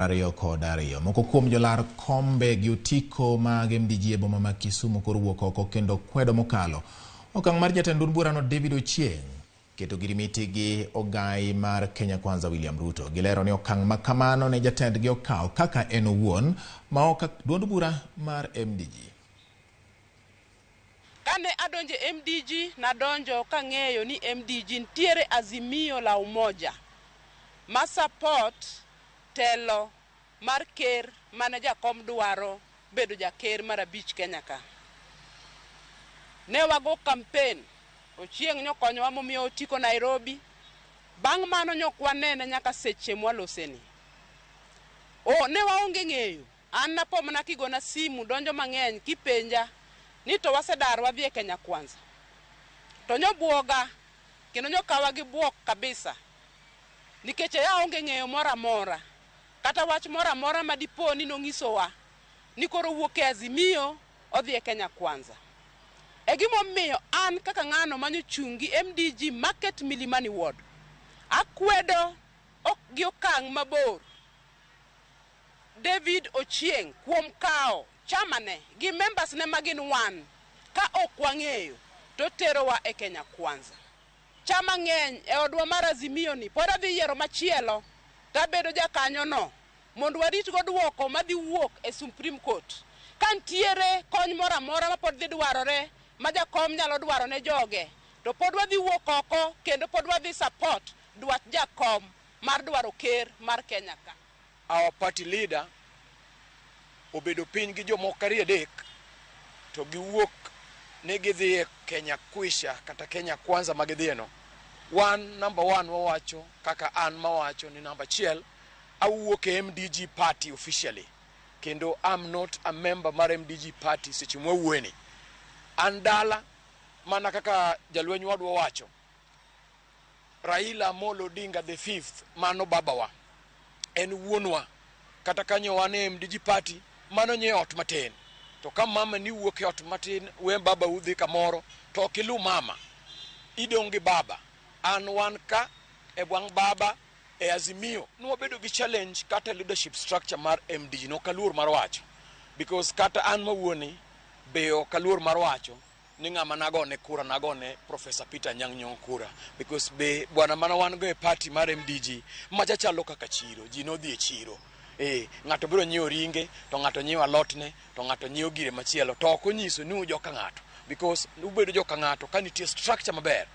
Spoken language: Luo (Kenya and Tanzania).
22. Moko kuom jolar kombe gi otiko mag MDG e boma ma Kisumu koro wuok oko kendo kwedo mokalo okang' mar jatend duond burano David Ochieng keto girimiti gi ogai mar Kenya Kwanza William Ruto. Gilero ni okang' ma kamano ne jatendgi okawo kaka en owuon ma ok duond bura mar MDG. Kane adonjo e MDG, nadonjo kang'eyo ni MDG nitiere Azimio la Umoja ma support telo mar ker mane jakom dwaro bedo jaker mar abich Kenya ka. Ne wago campaign, Ochieng' nyokonyowa momiyo otiko Nairobi. Bang' mano nyok wanene nyaka seche mwaloseni. O, ne waonge ng'eyo. An napo mana kigona simu donjo mang'eny kipenja ni to wasedar wadhi e Kenya Kwanza. To nyobuoga kendo nyokawa gi buok kabisa nikech aonge ng'eyo moro amora kata wach moro amora ma dipo ni nong'isowa ni koro owuok e Azimio odhi e Kenya Kwanza. E gimomiyo an kaka ng'ano manyochung' gi MDG Market Milimani Ward akwedo gi okang' mabor David Ochieng' kuom kawo chama ne gi members ne magin wan ka ok wang'eyo to terowa e Kenya Kwanza. Chama ng'eny e odwa mar Azimio ni pod adhi yiero machielo tabedo jakanyo no mondo warit go duoko madhi wuok e Supreme Court. Ka nitiere kony moro amora mapod dhi dwarore ma jakom nyalo dwaro ne joge to pod wadhi wuok oko kendo pod wadhi support dwach jakom mar dwaro ker mar Kenya ka. Our party leader obedo piny gi jomoko ariyo adek to giwuok ni gidhi e Kenya Kwisha kata Kenya Kwanza ma gidhiye no. Wan number one wawacho kaka an mawacho ni number achiel awuok e MDG party officially kendo I'm not a member mar MDG party seche mwawuoye ni. An dala mana kaka jalweny wadwa wacho Raila Amolo Odinga the fifth mano babawa en wuonwa kata kanyo wan e MDG party mano nye ot matin to ka mama ni wuok e ot matin we baba udhi kamoro to ok iluw mama idong' gi baba an wan ka e wang' baba e Azimio nwabedo gi challenge kata leadership structure mar MDG nok aluor mar wacho because kata an mawuoni be ok aluor mar wacho ni ng'ama nagone kura nagone Professor Peter Anyang' Nyong'o kura because be bwana mana wan go e party mar MDG macha chalo kaka chiro ji nodhi e chiro eh ng'ato biro nyiewo ringe to ng'ato nyiewo alotne to ng'ato nyiewo gire machielo to ok onyiso ni ujoka ng'ato because ubedo joka ng'ato ka nitie structure maber.